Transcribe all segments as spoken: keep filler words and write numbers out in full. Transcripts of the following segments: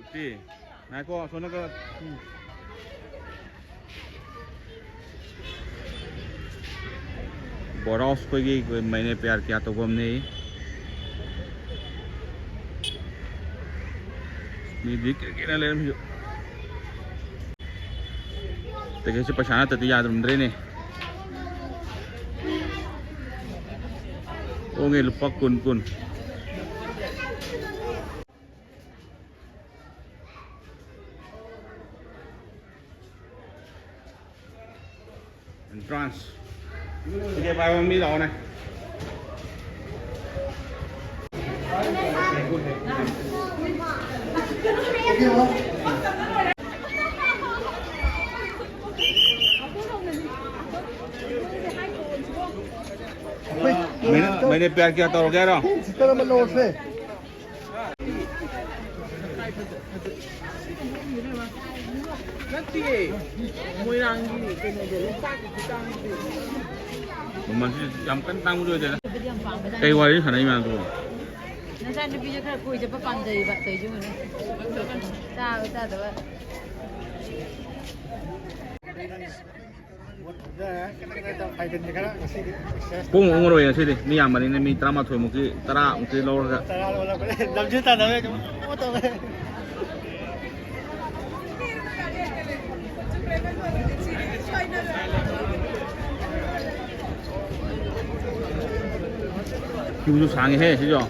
ꯎꯠꯇꯤ꯫ ꯉꯥꯏꯈꯣ, ꯑꯁꯣꯝꯅꯒ, ꯎꯝ꯫ ꯕꯣꯔꯥ ꯍꯥꯎꯁ ꯑꯩꯈꯣꯏꯒꯤ, ꯑꯩꯈꯣꯏ ꯃꯩꯅꯦ ꯄ꯭ꯌꯥꯔ ꯀꯤꯌꯥ ꯇꯧꯐꯝꯅꯤ꯫ ꯃꯤꯗꯤ ꯀꯤꯔ ꯀꯤꯔ ꯂꯩꯔꯝꯃꯤꯁꯨ꯫ ꯇꯤꯀꯦꯠꯁꯦ ꯄꯩꯁꯥ ꯅꯠꯇꯗꯤ ꯌꯥꯔꯝꯗ꯭ꯔꯦꯅꯦ꯫ ꯍꯣꯡꯉꯦ, ꯂꯨꯄꯥ ꯀꯨꯟ, ꯀꯨꯟ꯫ ꯑꯦꯟꯇ꯭ꯔꯥꯟꯁ꯫ ꯇꯤꯀꯦꯠ ꯄꯥꯏꯕ ꯃꯤ ꯂꯥꯛꯑꯣꯅꯦ꯫ ꯃꯩꯅꯦ, ꯃꯩꯅꯦ ꯄ꯭ꯌꯥꯔ ꯀꯤꯌꯥ ꯇꯧꯔꯒꯦ ꯍꯥꯏꯔꯣ? ꯁꯤꯁꯇꯔ ꯑꯃ ꯂꯧꯔꯁꯦ꯫ ꯅꯠꯇꯤꯌꯦ꯫ ꯃꯣꯏꯔꯥꯡꯒꯤ ꯀꯩꯅꯣꯗꯣ, ꯂꯣꯛꯇꯥꯛꯀꯤ ꯈꯨꯇꯥꯡꯗꯨꯗꯤ꯫ ꯃꯃꯜꯁꯤ ꯌꯥꯝ ꯀꯟꯅ ꯇꯥꯡꯕꯗꯤ ꯑꯣꯏꯗꯦꯗ꯫ ꯀꯩ ꯋꯥꯔꯤ ꯁꯥꯟꯅꯩ ꯃꯌꯥꯝꯗꯨꯕꯣ? ꯅꯆꯥꯅꯨꯄꯤꯁꯦ ꯈꯔ ꯀꯣꯏ ꯆꯠꯄ ꯄꯥꯝꯖꯩꯌꯦꯕ, ꯇꯧꯔꯤꯁꯦ ꯌꯦꯡꯉꯨꯅꯦ꯫ ꯆꯥꯕ ꯆꯥꯗꯕ꯫ ꯀꯣꯡ ꯑꯣꯡꯉꯔꯣꯏ ꯉꯁꯤꯗꯤ꯫ ꯃꯤ ꯌꯥꯝꯕꯅꯤꯅ ꯃꯤ ꯇꯔꯥꯃꯥꯊꯣꯏ ꯃꯨꯛꯇꯤ, ꯇꯔꯥ ꯃꯨꯛꯇꯤ ꯂꯧꯔꯒ꯫ ꯇꯔꯥ ꯂꯧꯔꯒ ꯂꯝꯖꯦꯜ ꯇꯥꯟꯅꯔꯦ꯫ ꯀ꯭ꯌꯨꯁꯨ ꯁꯥꯡꯉꯤꯍꯦ ꯁꯤꯁꯨ꯫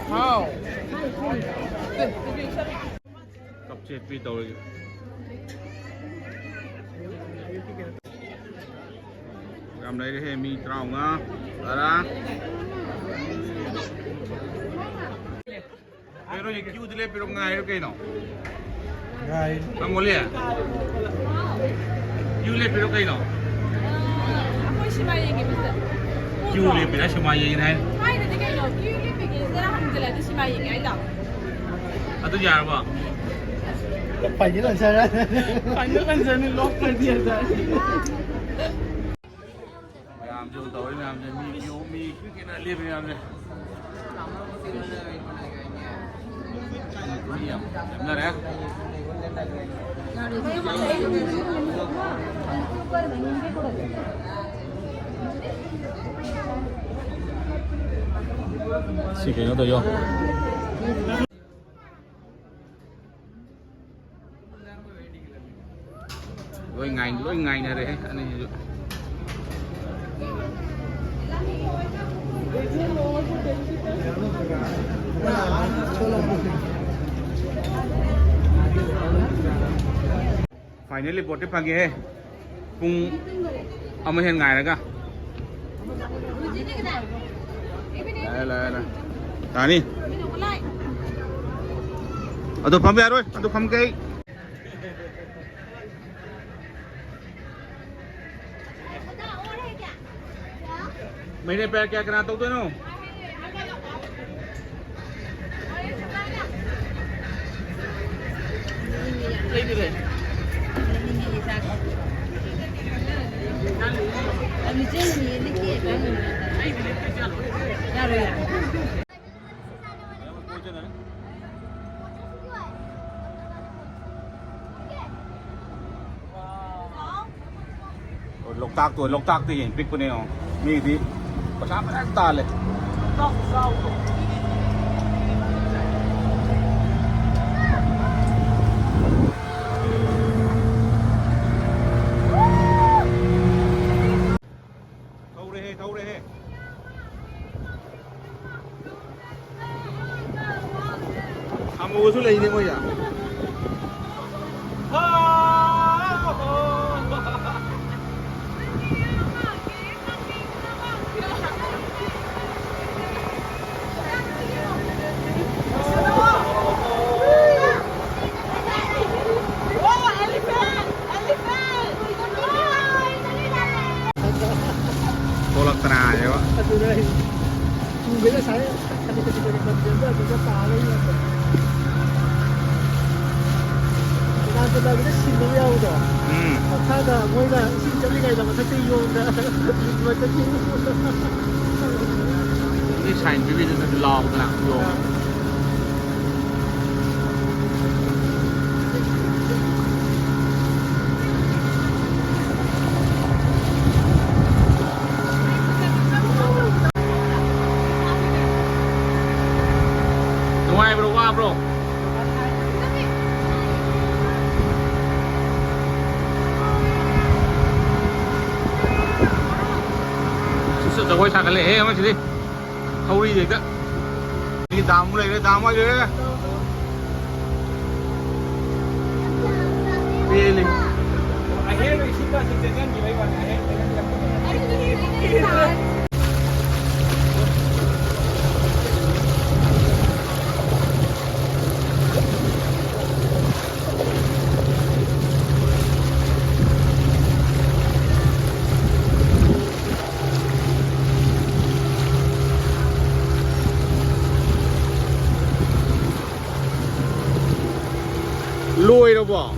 ꯍꯥꯎ꯫ ꯀꯞ ꯆꯦꯠꯄꯤ ꯇꯧꯔꯤꯁꯦ꯫ ꯌꯥꯝ ꯂꯩꯔꯦꯍꯦ, ꯃꯤ ꯇꯔꯥꯃꯉꯥ, ꯇꯔꯥ꯫ ꯀꯩꯅꯣ, ꯍꯧꯖꯤꯛ ꯀ꯭ꯌꯨꯗ ꯂꯦꯞꯄꯤꯔꯣ, ꯉꯥꯏꯔꯣ ꯀꯩꯅꯣ? ꯉꯥꯏ꯫ ꯇꯥꯃꯣꯂꯤ? ꯀ꯭ꯌꯨ ꯂꯦꯞꯄꯤꯔꯣ ꯀꯩꯅꯣ? ꯑꯩꯈꯣꯏ ꯁꯤꯃꯥ ꯌꯦꯡꯉꯤꯕꯁꯤꯗ꯫ ꯀ꯭ꯌꯨ ꯂꯦꯞꯄꯤꯔ ꯁꯤꯃꯥ ꯌꯦꯡꯉꯤꯅꯦ ꯍꯥꯏ? ꯍꯥꯏꯗꯗꯤ ꯀꯩꯅꯣ? ꯀ꯭ꯌꯨ ꯂꯦꯞꯄꯤꯒꯦ ꯁꯤꯗ ꯍꯪꯖꯜꯂꯗꯤ ꯁꯤꯃꯥ ꯌꯦꯡꯉꯦ ꯍꯥꯏꯗꯣ꯫ ꯑꯗꯨ ꯌꯥꯔꯕꯣ? Final answer꯫ Final answerꯅꯤ, lock ꯀꯔ ꯗꯤꯌꯥ ꯖꯥꯏ꯫ ꯃꯌꯥꯝꯁꯨ ꯇꯧꯔꯤ ꯃꯌꯥꯝꯁꯦ ꯃꯤ ꯀ꯭ꯌꯨ ꯃꯤ ꯀ꯭ꯌꯨ ꯀꯦꯅ ꯂꯦꯞꯄꯤ ꯃꯌꯥꯝꯁꯦ꯫ ꯃꯤ ꯌꯥꯝ ꯂꯦꯞꯅꯔꯦ꯫ ꯁꯤ ꯀꯩꯅꯣ ꯇꯧꯌꯣ꯫ ꯂꯣꯏ ꯉꯥꯏ-, ꯂꯣꯏ ꯉꯥꯏꯅꯔꯦꯍꯦ ꯑꯅꯤꯁꯤꯁꯨ꯫ Finally ꯕꯣꯠꯇꯤ ꯐꯪꯉꯦꯍꯦ꯫ ꯄꯨꯡ ꯑꯃ ꯍꯦꯟ ꯉꯥꯏꯔꯒ꯫ ꯂꯥꯛꯑꯦ, ꯂꯥꯛꯑꯦ, ꯂꯥꯛꯑꯦ꯫ ꯇꯥꯅꯤ꯫ ꯑꯗꯨ ꯐꯝꯕ ꯌꯥꯔꯣꯏ, ꯑꯗꯨ ꯐꯝꯒꯦ ꯑꯩ꯫ ꯃꯩꯅꯦ ꯄꯦꯔ ꯀꯌꯥ ꯀꯅꯥ ꯇꯧꯗꯣꯏꯅꯣ? ꯌꯥꯔꯣꯏ, ꯌꯥꯔꯣꯏ꯫ ꯂꯣꯛꯇꯥꯛꯇꯣ, ꯂꯣꯛꯇꯥꯛꯇ ꯍꯦꯟꯅ ꯄꯤꯛꯄꯅꯦ ꯌꯦꯡꯉꯣ꯫ ꯃꯤꯗꯤ ꯄꯩꯁꯥ ꯐꯖꯅ ꯇꯥꯜꯂꯦ꯫ ꯊꯧꯔꯦꯍꯦ, ꯊꯧꯔꯦꯍꯦ꯫ ꯑꯃꯨꯕꯁꯨ ꯂꯩꯅꯦ ꯃꯣꯏꯗ꯫ ꯂꯝꯕꯤꯗ ꯁꯤꯟꯅꯕ ꯌꯥꯎꯕꯗꯣ꯫ ꯎꯝ꯫ ꯃꯈꯥꯗ ꯃꯣꯏꯅ ꯏꯁꯤꯡ ꯆꯠꯂꯤꯉꯩꯗ ꯃꯊꯛꯇ ꯌꯣꯝꯗ ꯃꯊꯛꯇ ꯃꯤ ꯁꯥꯏꯟ ꯄꯤꯕꯤꯗꯨꯅ ꯂꯥꯎꯗꯅ ꯌꯣꯝ꯫ ꯅꯨꯡꯉꯥꯏꯕ꯭ꯔꯣ, ꯋꯥꯕ꯭ꯔꯣ? ꯁꯤꯁꯨ ꯖꯒꯣꯏ ꯁꯥꯒꯠꯂꯛꯑꯦꯍꯦ ꯑꯃꯁꯤꯗꯤ꯫ ꯊꯧꯔꯤꯁꯦ ꯍꯦꯛꯇ꯫ ꯁꯤꯒꯤ ꯗꯥꯝ ꯑꯃ ꯂꯩꯔꯦ, ꯗꯥꯝ ꯑꯃ ꯂꯩꯔꯦ꯫ ꯄꯦꯜꯂꯤ꯫ ꯑꯍꯦꯟꯕ ꯏꯁꯤꯡ ꯀꯥꯁꯦ ꯆꯦꯟꯁꯤꯟꯈꯤꯕꯩ ꯋꯥꯅꯤ, ꯑꯍꯦꯟꯕ ꯏꯁꯤꯡ ꯀꯥꯁꯦ꯫ ꯂꯣꯏꯔꯕꯣ?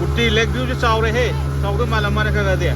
ꯎꯇꯤ ꯂꯦꯛ ꯚ꯭ꯌꯨꯁꯦ ꯆꯥꯎꯔꯦꯍꯦ꯫ ꯆꯥꯎꯗꯧ ꯃꯥꯜꯂꯝꯃꯥꯅꯦ ꯈꯔ ꯈꯔꯗꯤ꯫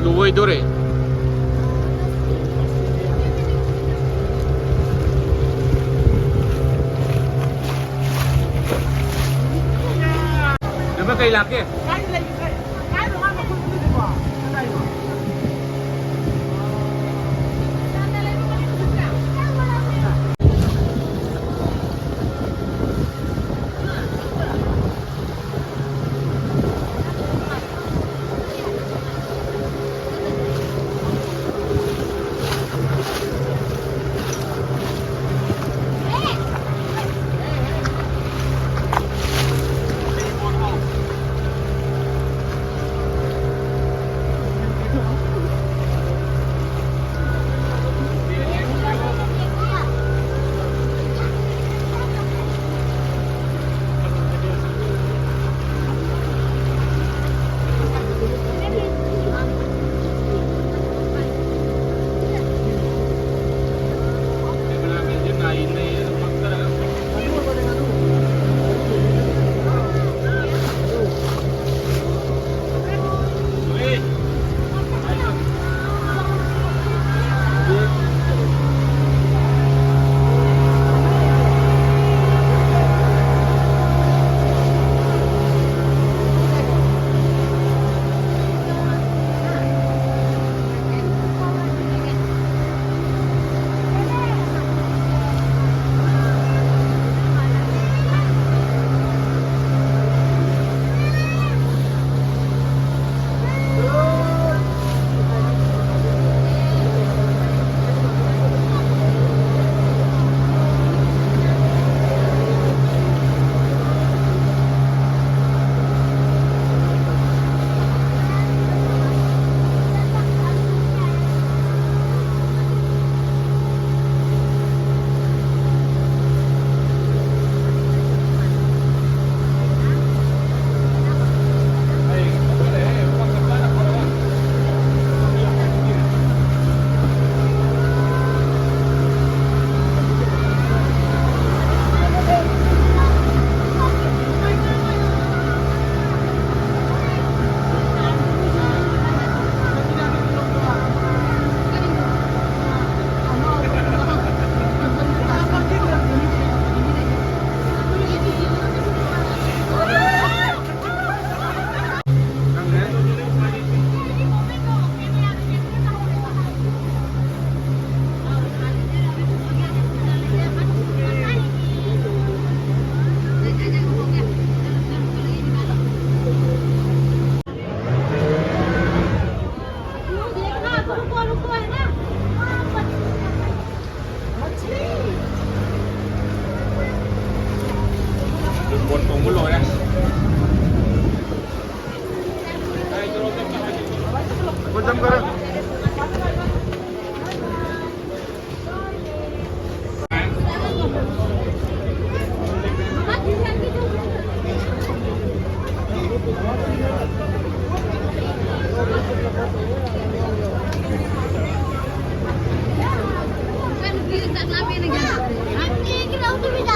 ꯂꯣꯏꯗꯣꯔꯦ꯫ ꯅꯝꯕꯔ ꯀꯩ ꯂꯥꯛꯀꯦ? ꯀꯥꯏꯗ ꯂꯩꯒꯦ? ꯀꯥꯏꯗ ꯃꯥ ꯃꯈꯨꯟ ꯄꯨꯔꯤꯗꯨꯕꯣ?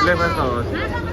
Flavor sauce.